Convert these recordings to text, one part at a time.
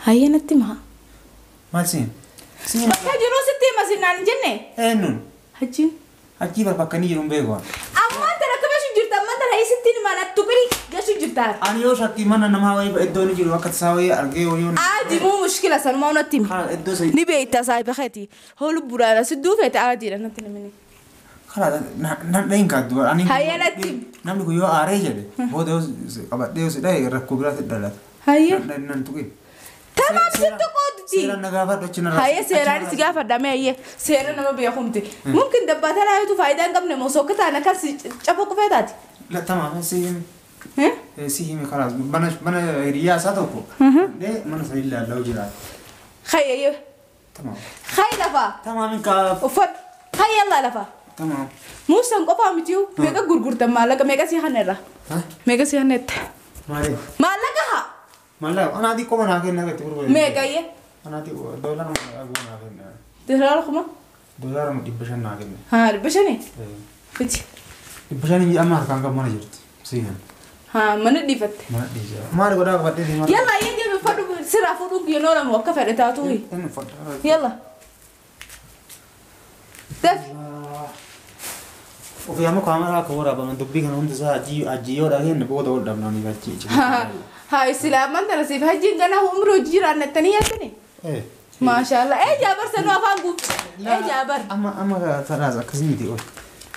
Hayyee natti himaa. Maal siin? Siin. Bakka jiruu sitti hima siin naan hin jenne? Eenyuun? Hajjiin. Hajjii bar bakka inni jiru hin beeku. Ammaan tana akka gashu jirta ammaan tana sitti himaa nattu qiri gashu jirta. Ani yoo shakkii mana namaa wayii iddoo inni jiru akka tasaa wayii argee wayii. Aadi muu mushkila sanumaa natti hima. Haa iddoo isa. Ni beekta saahiba keeti. Hoolu buraadha si duufeete aadiidha natti himini. Karaa nan dhahin kaaddu. Ani. Hayyee natti himi. Namni kun yoo aaree jedhe booda yoo qabadhee yoo si dhahe rakkoo biraatti dhalata. Hayyee. Nan tuqin. Tamaam sitti qoodti. Seeraan na gaafadhu achi narraa. Hayyee seeraan si gaafadha mee hayyee seera nama beekumti. Mumkin dabbaata laayitu faayidaa hin qabne moo sokka taana akkas cafa qufee taati. Tamaam si himi. Si himi karaa mana mana hiriyaa isaa tokko. Mana sanii ilaalaa jiraata. Hayyee. Tamaam. Hayyi lafa. Tamaam hin kaaf. Uffadhu. Hayyi yallaa lafa. Tamaam. Muusaan qofaa mitiyu meeqa gurgurtan maallaqa meeqa si hanna irraa? Meeqa si hanna itti? Maali? Maallaqa haa. Maallaqa anaa xiqqoo naa kenna itti gurgurre. Meeqa iyyee? Anaa xiqqoo doolara naa kenna. Doolara kuma? Doolara 500 naa kenna. Haa 500? Fiti. 500 amma harkaan qabu mana jirti. Siinan. Haa mana dhiifatte. Mana dhiise. Maali godhaa qabadhee deemaa? Yalla iyyee deemi fadhu sirraa fuudhuun yeroo lama akka fedhe taatu. Inni uffadha. Yalla. Dafi. Ofii amma kaameraa akka waraabaman dubbii kana hundi isaa hajji yoo dhageenye booda ol dhabnaan achi. Haa islaaman tana siif hajjiin gana umrii hojii jiraannettanii yaaddani? Maashaallah. Ee jaabar sanuu afaan guutu. Ee jaabar. Amma amma tanaas akkasii miti ol.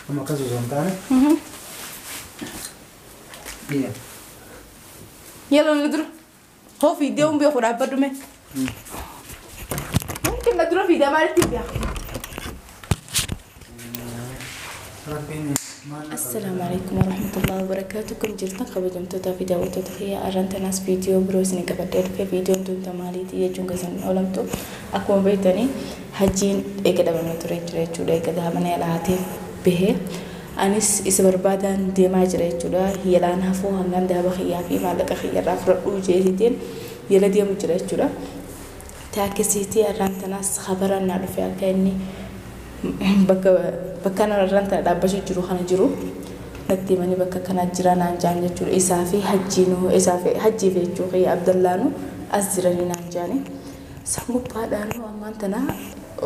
Amma akkas osoo hin taane. Yalla na dura. Hoo fiidee hin beeku dhaabbadhu mee. Mumkin na dura fiidee maalitti beeku? Assalaamu alaikum warahmatullahi wabarakatuh. Kun jirtan kabajamtoota fi daawwattoota kiyya arraan tanaas viidiyoo biroo isin qabadhee dhufe viidiyoon tun maaliiti jechuun keessan oolamtu akkuma beektanii hajjiin eega dhabamee ture jira jechuudha. Eega mana yaalaateef bahee anis isa barbaadaan deemaa jira jechuudha. Yalaan hafuu hangaan daaba kiyyaa fi maallaqa kiyyarraa fudhadhuu jeetiitiin yala deemu jira jechuudha. Taakkisiitii arraan tanaas khabaraan naa dhufe akka inni bakka bakka kanarraan tana dhaabbachuu jiru kana jiru natti himanii bakka kana jira naan jaan jechuudha. Isaa fi hajjiinuu isaa fi hajjii fi jechuu kiyya Abdallaanuu as jiranii naan jaani. San gubbaadhaanuu ammaan tana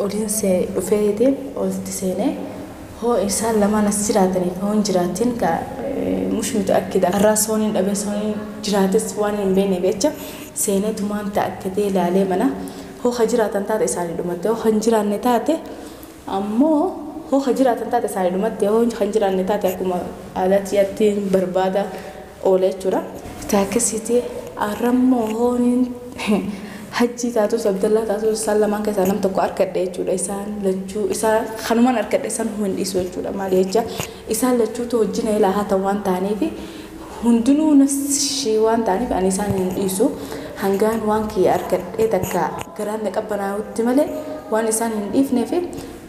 oliin dhufeetiin olitti seenee hoo isaan lamaan as jiraataniif hoo hin jiraatin ka mushmitu akkida. Har'aa sooniin dhabee sooniin jiraates waan hin beekne jecha seenee tumaan ta'akkatee ilaalee mana hoo ka jiraatan taate isaanii dhumatte hoo kan jiraanne taate ammoo hoo ka jiraatan taate isaanii dhumatte hoo kan jiraanne taate akkuma aadaatti yaatti barbaada oola jechuudha. Taakkisiitii arrammoo hooniin hajjii taatus Abdallaa taatus isaan lamaan keessaa nam tokko argadhe jechuudha. Isaan lachuu isaan kanumaan argadhe isaan hin dhiisu jechuudha. Maali jecha isaan lachuutu wajjin ilaa haa ta'u waan ta'aniif hundinuu nafsi waan ta'aniif ani isaan hin dhiisu. Hangaan waan kiyya argadhee takka garaan na qabbanaa'utti malee waan isaan hin dhiifneef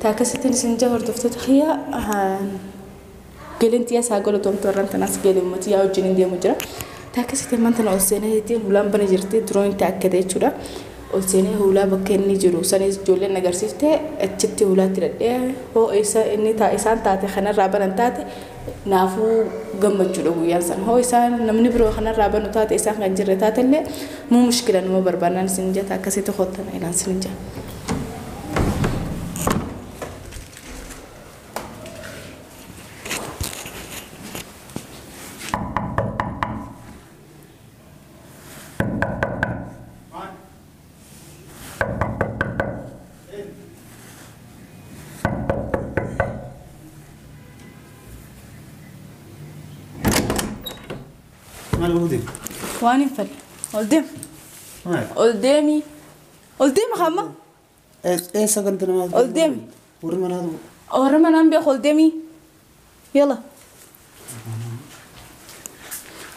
taakkasittiin isin jaa hordoftoota kiyya galeen xiyyaa isaa galatoomtu warraan tanaas galeen mootii yaa wajjin hin deemu jira. Taakkasitti ammaan tana ol seenee hulaan bana jirti duroon itti akkate jechuudha. Ol seenee hulaa bakka inni jiru sanis ijoolleen agarsiifte achitti hulaatti hidhadhee hoo isa inni isaan taate kanarraa banan taate naafuu gammachuudha guyyaan san. Hoo isaan namni biroo kanarraa banu taate isaan kan jirre taate illee muu mushkila nama barbaannaan isin jetta akkasitti hottana ilaan isin jaa. Maal gootee? Waan hin fedhe. Ol deemi. Maal? Ol deemi. Ol deemi hamma. Eessa kan namaa? Ol deemi. Warri manaatu. Warri manaan beeku ol deemi. Yalla.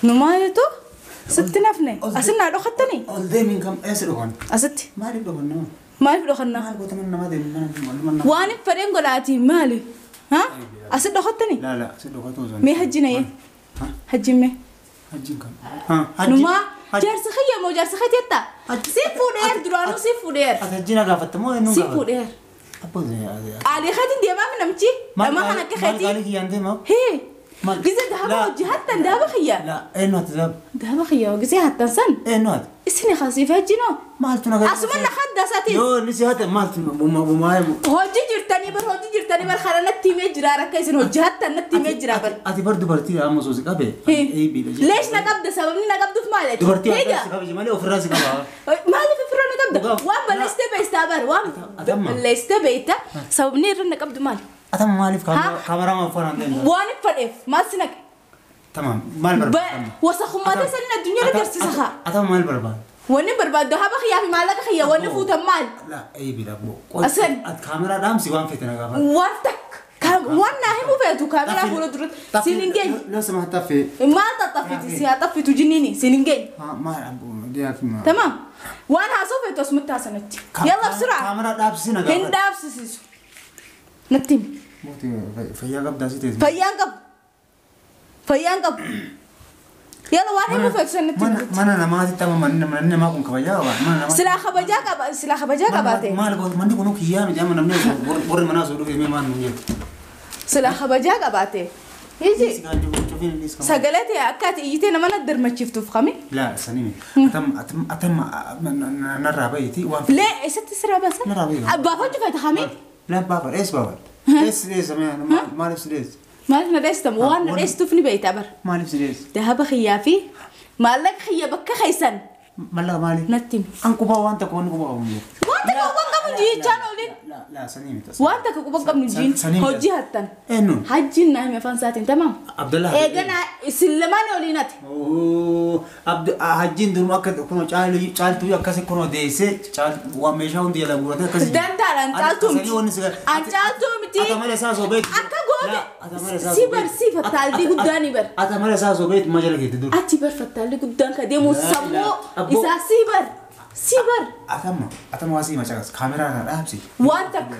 Nu maalitu? Sitti nafne. Asin naa dhokattani? Ol deemi kam eessa dhokan? Asitti. Maaliif dhokan nama? Maaliif dhokanna? Maal goota mana namaa deemi mana. Waan hin fedheen godhaati maali? Ha? Asit dhokattani? Laa laa asit dhokatu osoo. Mee hajjina yee? Hajjin mee? Hajjin kam? Ha Numa jaarsi kiyya moo jaarsi keetti? Si fuudheer duraanuu si fuudheer. Ati hajjina gaafatte moo eenyuun Si gaafatte? fuudheer. Abboo Qaalii keetiin deemaa fi namichi? Dhama kan akka Maal keetii? qaalii kiyyaan deemaa? Hee. Gisee dahaba hojii hattan dahaba xiyya. Laa eenyu hatti dahaba? Dahaba xiyya gisee hattan san. Eenyu hatti? Isini khasiif hajjinoo. Maaltu nagaa? Asuma na hadda saatiin. Yoo inni si hatte maaltu bumaa'ee. Hojii jirtanii bar kana natti himee jira rakka isin hojii hattan natti himee jira bar. Ati bar dubartii amma osoo si qabe. Leesh na qabda sababni na qabduuf maali? Dubartii si qabe malee ofirraa si qaba. Maaliif ofirraa na qabda? Waan balleessitee beektaa bar waan balleessitee beektaa sababni irra na qabdu maali? Atam maaliif kaameraa maaf waan ta'eef? Waan fedheef maal si naqe? Tamam maal barbaada? Wasakummaa ta'e addunyaa agarsiisa haa. Atam maal barbaada? Wanni barbaaddu haba xiyyaa fi maallaqa xiyyaa wanni fuutan maal? Laa eebi dhabbo. Asan. Ati kaameraa dhaamsi waan feete na gaafadhu. Waan takka waan naa himuu feetu kaameraa fuula duratti siin hin geenye. Loo sama taffee. Maal tattaffiti si haa taffitu jinniini siin hin geenye. Maal abbo dhiyaatu. Tamam waan haasoo feetu asumatti haasanatti. Yalla bisiraa. Kaameraa dhaabsisi na gaafadhu. Hin dhaabsisiisu. Natti himi. Mootii fayyaa qabdaa si teessi. Fayyaan qabu. Fayyaan qabu. Yalla waan himuu feetu sanatti himi. Mana namaatti amma manni namaa kun kabajaa qaba. Mana namaa. Silaa kabajaa qaba silaa kabajaa qabaate. Maal manni kun kiyyaa miti amma namni warri manaa osoo dhufe maal nuun jedhu. Silaa kabajaa qabaate. Iji. Sagalee ta'e akka ati iyyitee nama na dirmachiiftuuf kami. Laa sanii miti. Atam atam narraa bahiiti waan. Lee eessatti siraa baasa? Narraa bahi. Baafachuu feeta kami? Laa baafa eessa baafa? Eessa eessa maaliif si dheessa? Maaliif na dheessitamu? Waan na dheessituuf ni beekta bara. Maaliif si dheessa? Dahaba xiyyaa fi maallaqa xiyya bakka keessan. Maallaqa maali? Natti himi. An qubaa waan takka wanni quba qabu hin jiru. Waan takka quba qabu jechaan oliin. Laa sanii miti. Waan takka quba qabnu jiin hojii hattan. Eenyu? Hajjiin naa hime afaan isaatiin tamaam. Abdallah. Eeganaa isin lamaan oliin ati. Hajjiin duruma akka kunoo caaltuu akkasi kunoo deessee waan meeshaa hundi jala guuratee akkasi. Dantaadhaan caaltuu miti. An caaltuu miti. Ata malee isaa osoo beektu. Akka goote. Si bar si fattaalli guddaan ni bar. Ata malee isaa osoo beektu ma jala keetti dur. Ati bar fattaalli guddaan ka deemu sammuu isaa si bar. Si bar. Atama atama waa si macaqas kaameraa kana dhaabsi. Waan takka.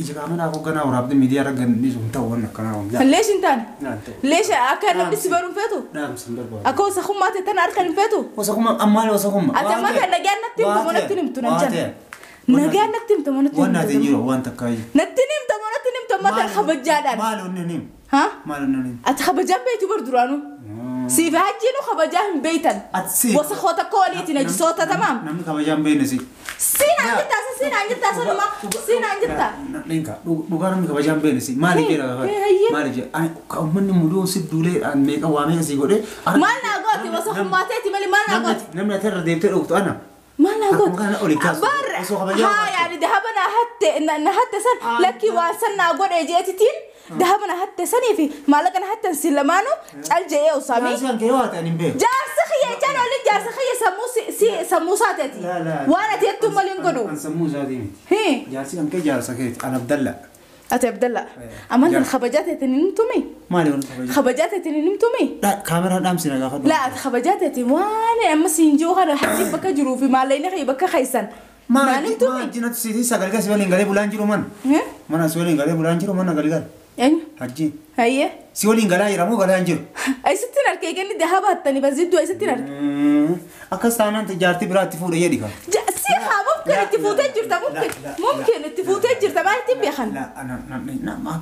Ija kaameraa koo ganaa waraabdee miidiyaa irra gannisu hin ta'u waan akkanaa waan. Leesh hin taane. Leesh akka namni si baruun feetu. Dhaamsi hin barbaadu. Akka wasakummaa ta'e tana harka hin feetu. Wasakummaa ammaali wasakummaa. Ati amma kan nagaan natti himtu moo natti himtu nan jala. Nagaan natti himtu moo natti himtu. Waan naati hin jiru waan takka iyyuu. Natti himtu moo natti himtu amma tan kabajaadhaan. Maali onni hin himu. Haa? Maali onni hin himu. Ati kabajaan beektu bar duraanuu. Siif hajjiinu kabajaa hin beektan. Ati si. Wasakoota akka waliitiin najisoota tamaam. Namni kabajaa hin beekne si. Siinaan jirta siinaan jirta sanuma siinaan jirta. Ninka dhugaa namni kabajaa hin beekne si maali jedha maali jedha uummanni muduu si duulee meeqa waa meeqa si godhee. Maal naa goote wasakummaa ta'eeti malee maal naa goote. Namni ati irra deemtee dhugtu ana. Maal naa goote. Bar haa yaani dahaba na hatte san lakkii waan san naa godhee jeetitiin. Dahaba na hatte sanii fi maallaqa na hattan si lamaanuu cal je'ee usaamii. Jaarsi kan kee yoo ta'an hin beeku. Jaarsi xiyya jechaan oliin jaarsi xiyya sammuu si sammuu isaateeti. Waan ati jettu malee hin godhu. An sammuu isaatii miti. Jaarsi kan kee jaarsa keeti an Abdalla. Ati Abdalla. Amantan kabajaa ta'eetiin hin himtumi? Maali wanti kabajaa? Kabajaa ta'eetiin hin himtumi? Kaameraa dhaamsi na gaafadhu. Laa ati kabajaa ta'eetiin waan amma siin jiru kana hajji bakka jiruu fi maallaqni kee bakka keessan. Maal jinatu siiti sagalgaa si waliin galee bulaan jiru mana. Mana si waliin galee bulaan jiru mana galgal. Eenyu? Hajji. Hayyee. Si waliin galaa jira moo galaa hin jiru? Eessatti hin arge eegganni dahaba hattanii bazidduu eessatti hin arge? Akkas taanaan jaartii biraatti fuudhe jedhi kan. Si haa mumkin itti fuutee jirta mumkin mumkin itti fuutee jirta maal ittiin beekan?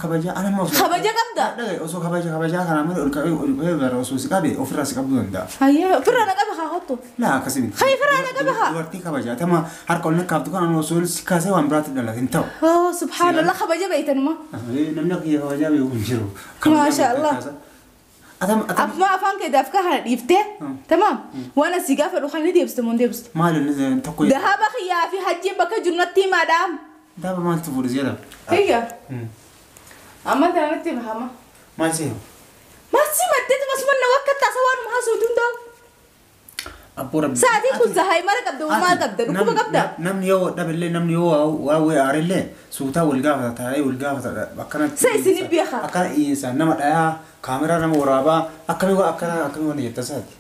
Kabajaa ana ma osoo. Kabaja qabda? Osoo kabaja kabajaa kana malee ol qabee ol qabee bara osoo si qabe ofirraa si qabuu danda'a. Hayyee ofirraa na qaba haa hottu. Laa akkasii miti. Hayyee ofirraa na qaba haa. Dubartii kabajaa tama harka ol nakkaaftu kana osoo si kaasee waan biraatti dhalate hin ta'u. Oh subhanallah kabaja beeytanuma. Namni akka kabajaa beeku hin jiru. Maasha Allah. Atam atam. Afma afaan kee daafka kana dhiiftee tamaam waan asii gaafa dhukan ni deebiste moo hin deebistu? Maali inni tokko. Dahaba xiyyaa fi hajjiin bakka jiru natti himaadhaam. Dahaba maaltu fuudhe jedha? Hiyya. Amma tanatti hima. Maal si hima? Maal si maddeetu masumaan na wakka taasa waanuma haasawtu hundaa'u. Abboo rabbi. Sa'aatiin kun zahaayimara qabda maal qabda dhukkuba qabda. Namni yoo dhabillee namni yoo waa aarellee suutaa wal gaafata taa'ee wal gaafata akkanatti. Sa isin beeka. Akkana dhiyeessaa nama dhayaa kaameraa nama waraabaa akkamii akkana akkamii waan jetta saati.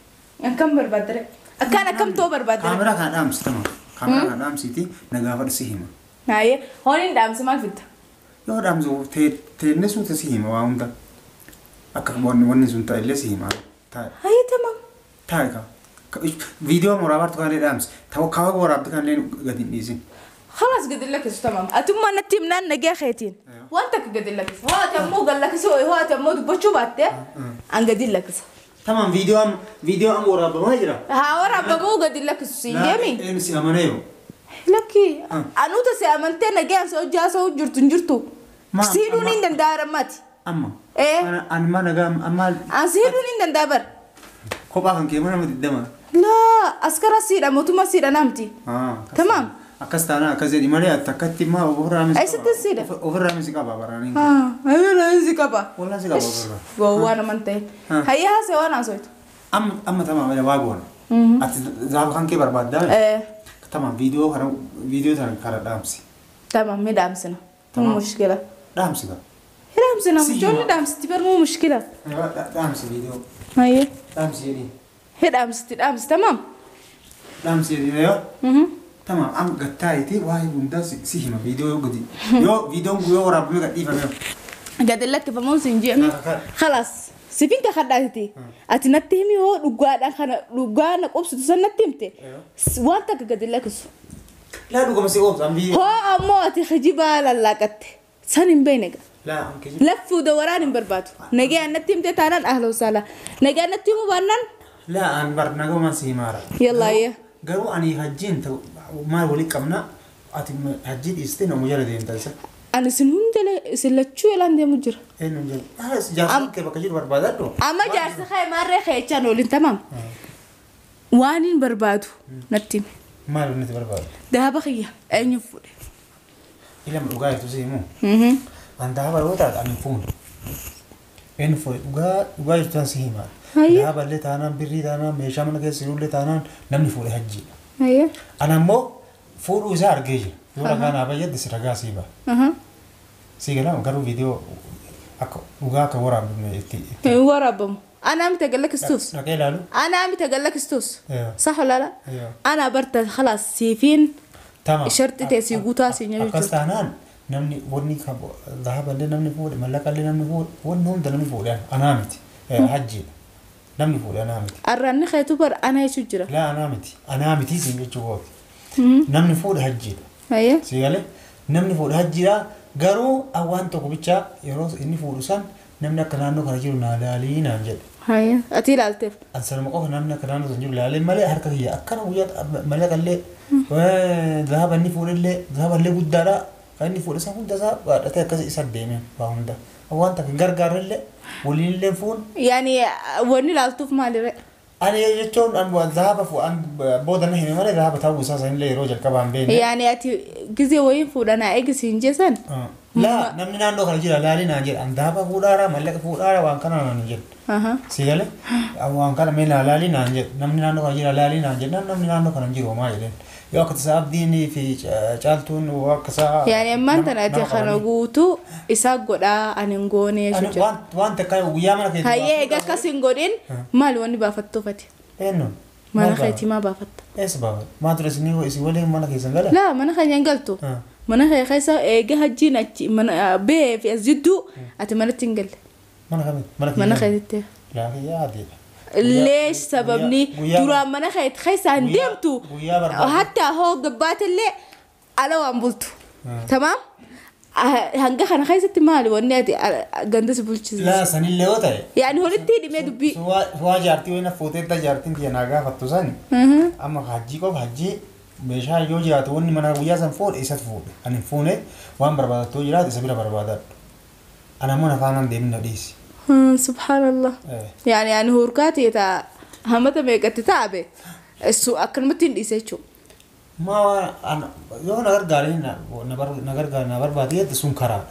Akkam barbaaddare akkaan akkam ta'uu barbaaddare. Kaameraa kana dhaamsi tama kaameraa kana dhaamsiiti na gaafadhu si hima. Haayee hoon hin dhaamsi maal fitta? Yoo dhaamsu teenne suuta si hima waa hunda akka wanni sun ta'ellee si hima. Haayee tamam. Taa'e kaa. Viidiyoo waraabaa kan illee dhaamsi. Ta'u kaawwa waraabdi kan illee gadi hin dhiisin. خلاص قد لك تمام اتم نتي منان نجا خيتين وانت قد لك هو تمو قال لك سوي هو تمو دبچو باته ان قد لك تمام فيديو ام ورا ما يجرى ها ورا بمو قد لك سيمي امسي امانيو لكي انو تسي امنتي نجا سو جاسو جرتو جرتو سيدوني دندارمات اما ايه انا ما نجا اما ان سيدوني دندابر كوبا كان كيما مددما لا اسكر سيدا موتما سيدا نمتي تمام أكستانا كزيدي مالي أتكتي ما أوفرامي أي ست سيدا أوفرامي سكابا براني أيوة سكابا والله سكابا برا هو أنا منتهي هيا سوى أنا سويت أم تمام ولا واقون أتذهب خان كبر بعد ده إيه تمام فيديو خرم فيديو ترى خرا دامسي تمام مي دامسنا مو مشكلة دامسي ده دامسنا جوني دامس تبر مو مشكلة دامسي فيديو هيا دامسي يعني هي دامس دامس تمام دامسي يعني أيوه تمام أم قطعتي واحد بندا سيهما فيديو قدي يو فيديو يو ربي قدي فميو قد لك فمو سنجي خلاص سيفين كخدعتي أتنتهمي هو رجال أنا رجال أقص تسنتمتي وانت قد لك لا رجال بس أقص أم فيديو هو أما تخجيبها لاقت سنين بينك لا أم كذي لف ودوران برباتو نجي أنتمتي تانا أهلا وسهلا نجي أنتمو بانن لا أن برنامج ما سيمارا يلا يا قالوا أني هجين ما ولي كمنا أتم هجين استنى مجرد أنت أنا سنهم دل سلتشو يلا عندي مجر إيه مجر هذا جالس كيف كجير بربادو أما جالس خي مرة خي كانوا تمام وانين بربادو نتيم ما له نتي بربادو ده بخية أين يفول إلا من أوجاي تسيمو عند هذا الوقت أنا فون إن فول أوجاي تنسيما ده اللي تانا بري تانا ميشا من كيس اللي تانا نمني فول هجي أيه أنا مو فول وزار جيجي يورا كان أبى يد سرقة سيبا سيجنا قالوا فيديو أكو وجا كورا بمن ورا بم أنا عم تقول لك استوس أنا عم تقول لك استوس صح ولا لا أنا برت خلاص سيفين تمام شرط تسيقوتا سينيا أكستانان نمني وني كاب ذهب اللي نمني فول ملك اللي نمني فول ونهم ده نمني فول يعني أنا عمتي هجي نمني فول أنا عمتي الرن خيتوبر أنا يشجرة لا أنا عمتي أنا عمتي سينيا جوات نمني فول هجي أيه سيقاله نمني فول هجي قالوا أوان تقبلتها يروس إني فولسان نمنا كلانو كرجل نالالي نانجل هاي أتيل ألتف أنسان مقف نمنا كلانو زنجل لالي ملأ حركة هي أكنا ويا ملأ قال لي ذهب إني فول اللي ذهب اللي قدرة إني فولسان كنت ذهب أتى كذا إسات ديمين باوندا أوان تقدر اللي ولين اللي فون يعني وني الألتف مالي أنا يجون أن ذهب فو أن بودن هنا مالي ذهب تاو أساسا اللي روجل كمان بين يعني أتي جزء وين فول أنا إجس إنجزن لا نمنا نانو خرجي لا لا نانجل أن ذهب فولارا ملك فولارا وان كان نانجل سيجله وان كان من لا لا نانجل نمنا نانو خرجي لا لا نانجل نمنا نانو خرجي روما يلين يا كتساب ديني في جالتون وكسا يعني ما أنت نأتي خنقوتو إساق قدا أنغوني شو وان وان تكاي ويا ما كده هيا إجا كاسينغورين مال واني بافتو فتي إنه ما أنا خيتي ما بافت إيش بافت ما ترسني هو إيش ولا ما أنا كيسنغلا لا ما أنا خيني قلتو ما أنا خي خيسا إجا هجينا من بي في أزيدو أتمنى تنقل ما أنا خيتي لا هي عادي ليش سببني ترى ما أنا خيت خيسا ندمتو حتى هو قبات اللي على وانبلتو تمام هنجح أنا خيسة مالي والنادي جندس بولتشز لا سني اللي هو ترى يعني هو التاني ما دبي سوا جارتي وين فوتي تا جارتي دي ناقة فتوساني أما حجي كوب حجي مشا يو جرات وني منا ويا سن فور إيش فور أنا فونه وان بربادة تو جرات إيش بيلا بربادة أنا مو نفعنا ديم نديس سبحان الله يعني هوركاتي تا همتا ميقت تعبي السوق أكلمتين إيش ما أنا يو نجار قاري نجار قاري نبر بادية تسون خراب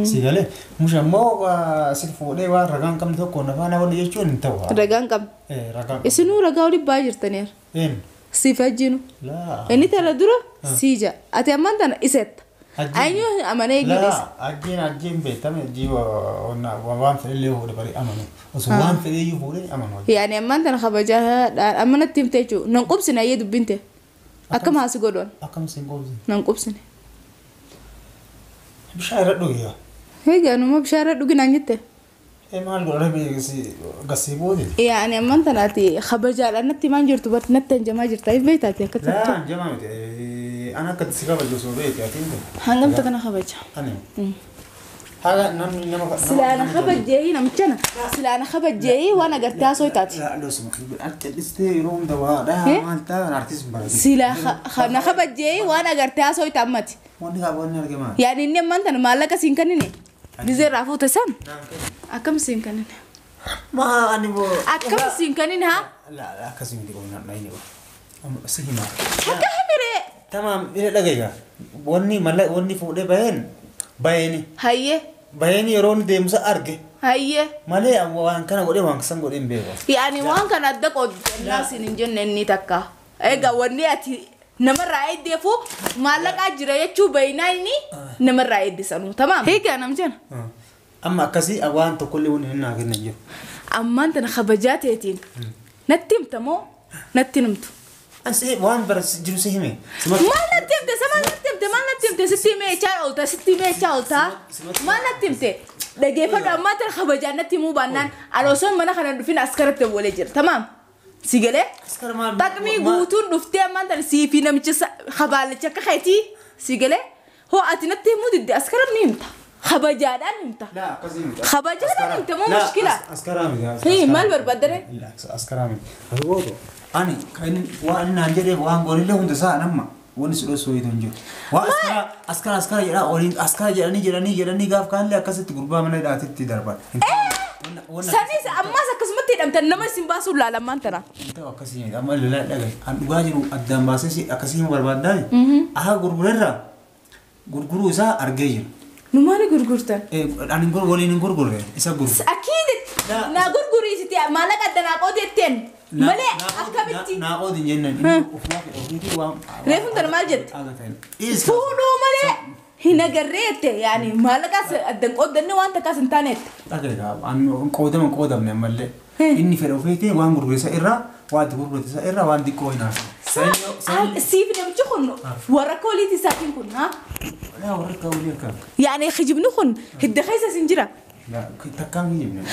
سيجاله مش أما سيف فوده وان رجعان كم تو كنا فانا ولا يشون انتوا رجعان كم إيه رجعان إسنو رجعولي باجر تنير إن سيف هجينو لا إني ترى درو سيجا أتي أمان تنا إست أيوه أمانة يجلس لا أجين أجين بيتام جيوا وان في اللي هو بري أمانة وسوان في اللي هو أمانة يعني أمان تنا خبجها أمانة تيم تيجو نقوم سنة يد بنته أكم هاسقولون أكم سنقوم نقوم سنة بشارة دوغيا هيك أنا ما بشارة دوغي نانيته إيه ما نقول ربي قصيبودي يعني أما أنت ناتي خبجة لأن أنت ما جرت برت نت جما جرت أي بيت أتي لا جما Ana akka si kabaju osoo beekte ati hin Hangamta kana kabaja. Ani. Haga namni nama Silaana kabajjee namichana. Silaana kabajjee waan agartee haasoo taati. Ati yeroo hunda waa dhaa maal ta'a artiist barate. Sila na kabajjee waan agartee haasoo ammati. Wanni qaba wanni arge maal? Yaani inni ammaan tana maallaqa siin kennine. Gizee irraa fuute san. Akkam siin kennine? Maa ani boo. Akkam siin kennine haa? La akkasii miti qonnaan dhayini qaba. Si hima. Akka himiree. Tamaam ila dhagayga. Wanni mallaqa wanni fuudhee baheen baheeni. Hayyee. Baheeni yeroo inni deemsa arge. Hayyee. Malee waan kana godhee waan san godhee hin beeku. Yaani waan kana adda qoodannaa siin hin jenne inni takka. Egaa wanni ati namarraa eeddeefu maallaqaa jira jechuu bahinaa inni namarraa eeddisanuu. Tamaam. Hiikaa namjana. Amma akkasii waan tokkollee wanni inni naa kennan jiru. Ammaan tana kabajaa ta'eetiin natti himta moo natti himtu? Asi waan bara jiru si hime. Maal natti himte? Maal natti himte? Maal natti himte? Sitti himee jechaa oolta. Sitti himee jechaa oolta. Maal natti himte? Dhageeffadhu ammaan tana kabajaa natti himuu baannaan ani osoo mana kana dhufin askaratti awwalee jira. Tamaam. Si galee? Taqmii guutuun dhuftee ammaan tana sii fi namicha kabaalicha akka keetii si galee? Hoo ati natti himuu didde askaratti ni himta. Kabajaadhaan himta. Kabajaadhaan himta moo mushkila? Askaraa miti. Hii maal barbaaddare? Askaraa miti. Ani kan waan naan jedhee waan goonillee hunda isaa nama wanni si dhoosuu hin jiru. Waan askara askara jedhaa oliin askara jedhanii jedhanii jedhanii gaaf kaanillee akkasitti gurbaa mana hidhaatitti darban. Sanis ammas akkasumatti hidhamtan nama isin baasuun laalamaan tana. Ta'u akkasii miti amma lolaa dhagaye an dhugaa jiru addaan baasee akkasii hima barbaaddaani. Aha gurgurerraa gurguruu isaa argee jira. Nu maali gurgurtan? Ani waliin hin gurgurre isa gurguru. Akiidi naa gurguriisiti maallaqa adda naa qoodeetteen malee akkamitti? Naa qoodi hin jennaan inni ofumaa ofiitii waan. Reefuun tana maal jette? Fuudhuu malee hin agarree jette yaani maallaqa adda qooddanne waan takkaas hin taane jette. Dhagaye an qoodama hin qoodamne ammallee inni fedha ofiitii waan gurgurisa irraa waan itti gurgurisa irraa waan xiqqoo hin hafu. Siif namichi kun warra kooliiti isaatiin kun haa? لا ورك وليك يعني خجبني خن هد خيسة سنجرة لا تكام يجبني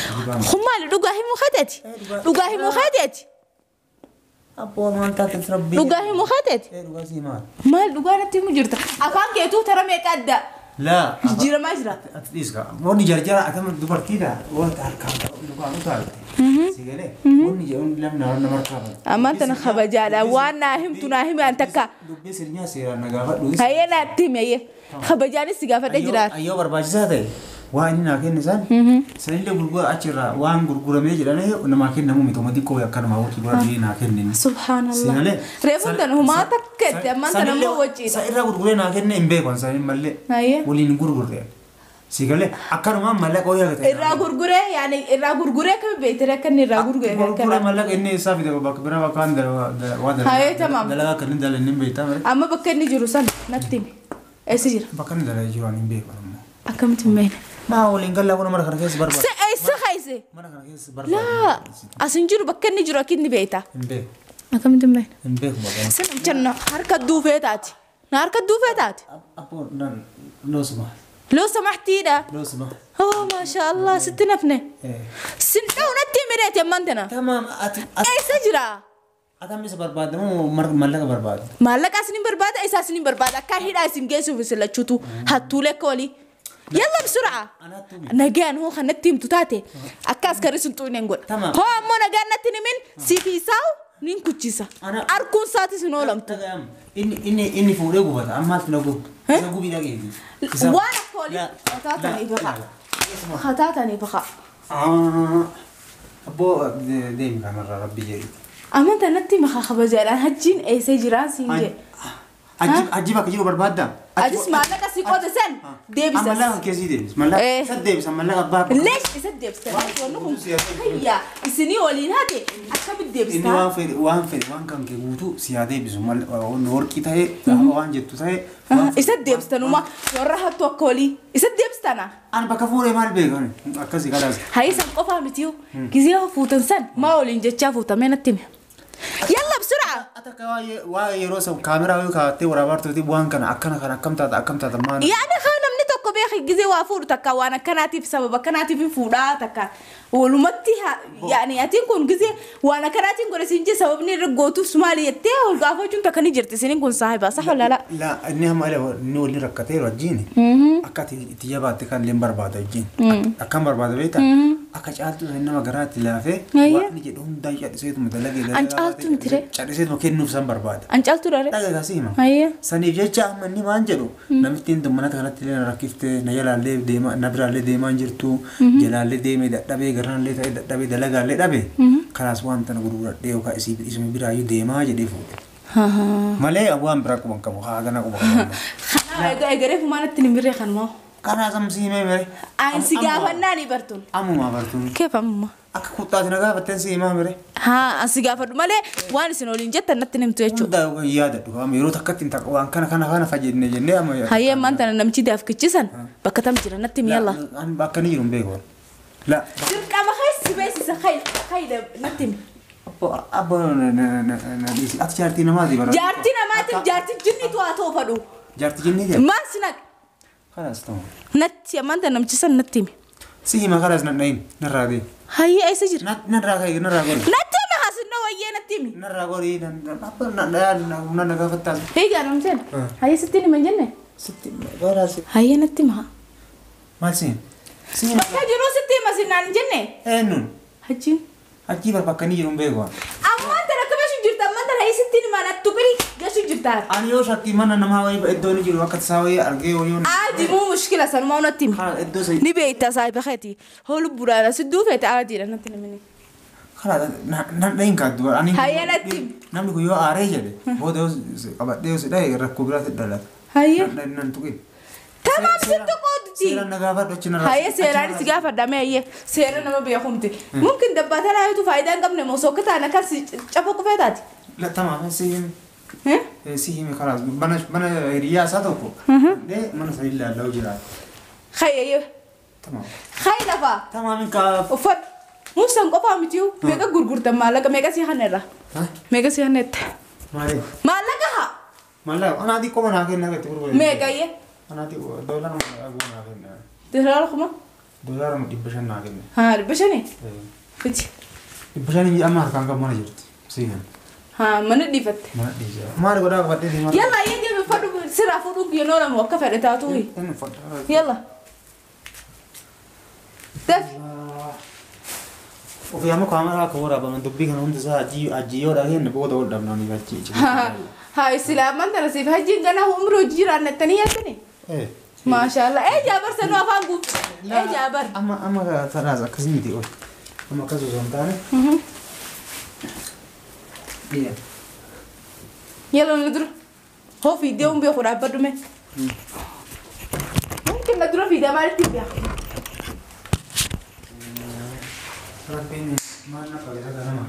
خمال رجاهي مخدتي رجاهي مخدتي أبو ما أنت تربي رجاهي مخدتي إيه رجاهي مال مال رجاهي أنت مجرد أفهم كيتو ترى ما يكاد لا جرا ما جرا أتديسك وني جرجرة أتم دبر كده وتركب رجاهي متعلق سيجلي وني جون لم نرى نمركب أما أنت نخبجالة وأنا هم تناهم أنت كا دبي سرنيا سيرا نجافة هيا ناتي هيا خبجاني سجافة تجرا أيوة برباجة هذا وأنا ناكل نسان سنين غرغر أشرا وان غرغر ميجي أنا ونما كنا مو متومدي كوي أكن ما هو تقول لي ناكل نين سبحان الله ريفون تنو ما تكت أما أنت نمو وجهي سائرة غرغر ناكل نين بيكون سنين ملة ولين غرغر سيقول أكن ما ملك أو يا إرا غرغر يعني إرا غرغر كم بيتر كن إرا غرغر غرغر ملك إني سافي ده بكبرة وكان ده وده هاي تمام دلها كن دل إني بيتا أما بكني جروسان نتيم إيش بكني دل جواني بيكون أكم تمين ما هو اللي قال له أنا مرة خرجت برا إيش خايسة مرة خرجت برا لا أسنجر بكني جرو أكيد نبيتا نبي أكم تمين نبي سنم جنة حركة دوفة تاتي حركة دوفة تاتي أبو لو سمحت لو سمحتي ده لو سمحت أوه ما شاء الله ست نفنة سنة ونتي مريت يا مندنا تمام إيش جرا أتم بس برباد مو ملك برباد ملك أسنين برباد إيش أسنين برباد كهيدا أسنين جيسو في سلة شتو هاتولك كولي يلا بسرعة نجان هو خلنا التيم تتاتي أكاس كريسون توني نقول تمام هو أمو نجان نتني من سيفيساو نينكوتشيسا أركون ساتي سنولم تمام إني إني إني فوري قوة أما تنقول تنقول بيدا كذي وأنا كولي خطاتني بقى خطاتني بقى أبو ديم كاميرا ربي جري أما أنت نتي مخا خبزة أنا هجين أي سجران سينجي أجيبك أجيبه برباد ده أجلس مالك أسيقود سن ديبس أما لا كذي ديبس مالك سد ديبس أما لا أبا ليش سد ديبس هيا السنين ولين هذه أكمل ديبس إني وان في وان في وان كان كيوتو سيادة ديبس مال نور كي تهي وان جتو تهي إسد ديبس تنوما ورها توكولي إسد ديبس تنا أنا بكفوري مال بيجاني أكذي خلاص هاي سنقفها متيو كذي فوتن سن ما ولين جتشا فوتا من التيم يلا بسرعة. أتكوا واي روسا كاميرا ويكا تي ورا بارتو تي بوان كان أكنا كان أكم تاتا أكم تاتا ما. يعني خانم نتوكو بيخ Gizee waa fuudhu takka waan akkanaatiif sababa akkanaatiif hin fuudhaa takka walumatti yaani atiin kun gizee waan akkanaatiin godhe siin jee sababni irra gootuuf maali jettee ol gaafachuun takka ni jirti isiniin kun saahiba sax wala la. La inni hamma inni waliin rakkateeru wajjin akka ati itti jabaatte kan illee barbaada wajjin. Akkam barbaada beektaa? Akka caaltuu san nama garaatti laafee waan inni jedhu hundaa cadhiseetuma dalagee An caaltuu miti ree. Cadhiseetuma kennuuf san barbaada. An caaltuu dha ree. Dhagaa si hima. Hayyee. Saniif jecha amma inni waan jedhu namittiin tun mana kanatti illee na rakkiftee na jalaallee deema na biraallee deemaa hin jirtu jalaallee deemee dadhabee garanallee ta'ee dadhabee dalagaallee dhabe kanaas waan tana gurguradhee yookaan isuma biraayyuu deemaa jedhee fuudhe. Malee waan biraa quban qabu haa gana quba qabu. Kanaaf egaa egeree fumaanatti ni mirree kanumaa. Karaa samsii himee mere. Ani si gaafannaa ni bartuun. Ammumaa bartuun. Keef ammumaa. Akka kuttaati na gaafatteen si himaa mere. Haa asi gaafadhu malee waan isin waliin jettan natti himtu jechuudha. Hunda yaadadhu amma yeroo takkatti hin taqa waan kana kana kana fayyadne jennee amma. Hayyee ammaan tana namichi daafkichisan bakka tam jira natti himi yalla. Bakka ni jiru hin beeku. La. Dirqama keessi beeksisa hayda natti himi. Abbo na dhiisi ati jaartii namaati bara. Jaartii namaatiif jaartii jinnitu haa ta'u fadhu. Jaartii jinnii jedhu. Maal si naqe? Kalaas ta'u. Natti ammaan tana namichi san natti himi. Si hima kalaas nan dhahin narraa deemi. Hayyee eessa jira? Narraa ka'e narraa gori. Natti himi haasina wayyee natti himi. Narraa gori abbo na gaafattaas. Eegaa namteen hayyee sitti hima hin jenne? Sitti kalaas. Hayyee natti hima. Maal si hima? Si hima. Bakka jiruu sitti hima sinnaan hin jenne? Eenyuun? Hajjiin. Hajjii bar bakka inni jiru hin beeku. Ammaan tana akka gashu jirta ammaan tana hayyee sitti hima nattu qiri gashu jirta. Ani yoo shakkii mana namaa wayii iddoo inni jiru akka tasaa wayii argee wayii. Aadi muu mushkila sanumaa natti himi. Haa iddoo sayi. Ni beekta saahiba keeti. Hoolu buraadha si duufeete aadiidha natti himini. Karaa nan dhahin kaaddu ani. Hayyee natti himi. Namni kun yoo aaree jedhe booda yoo qabadhee yoo si dhahe rakkoo biraatti dhalata. Hayyee. Nan tuqin. Tamaam sitti qoodti. Seeraan na gaafadhu achi narraa. Hayyee seeraan si gaafadha mee hayyee seera nama beekumti. Mumkin dabbaa tanaa yoo faayidaa hin qabne moo sokka taana kan si cafa qufee taati. Tamaam si himi. Si himi karaa mana hiriyaa isaa tokko. Mana sanii ilaallaa jiraata. Hayyee. Tamaam. Hayyee lafaa. Tamaam hin kaaf. Uffadhu. Muusaan qofaa mitiyu meeqa gurgurtan maallaqa meeqa si hanneerra? Meeqa si hanneetta? Maali? Maallaqa haa. Maallaqa anaa xiqqoo naa kenna itti gurguree. Meeqa iyyee? Anaa xiqqoo doolara naa kenna. Doolara kuma? Doolara 500 naa kenna. Haa 500? Fiti. 500 amma harkaan qabu mana jirti. Si kenna. Haa mana dhiifatte. Mana dhiisa. Maali godhaa qabadhee deemaa? Yalla iyyee deemi fadhu sirraa fuudhuun yeroo lama akka fedhe taatu. Inni fadhu. Yalla. Dafi. Ofii amma kaameraa akka waraabaman dubbii kana hundi isaa hajji yoo dhageenye booda ol dhabnaan achi. Haa islaamaan tana siif hajjiin gana umrii hojii jiraannettanii yaaddani? Maashaallah. Ee jaabar sanuu afaan guutu. Ee jaabar. Amma amma tanaas akkasii miti ol. Amma akkas osoo hin taane. Yalla na dura. Hoo fiidee hun beeku dhaabbadhu mee. Mumkin na dura fiidee maalitti beeku? Rabbiin maal na qabe isa ganama.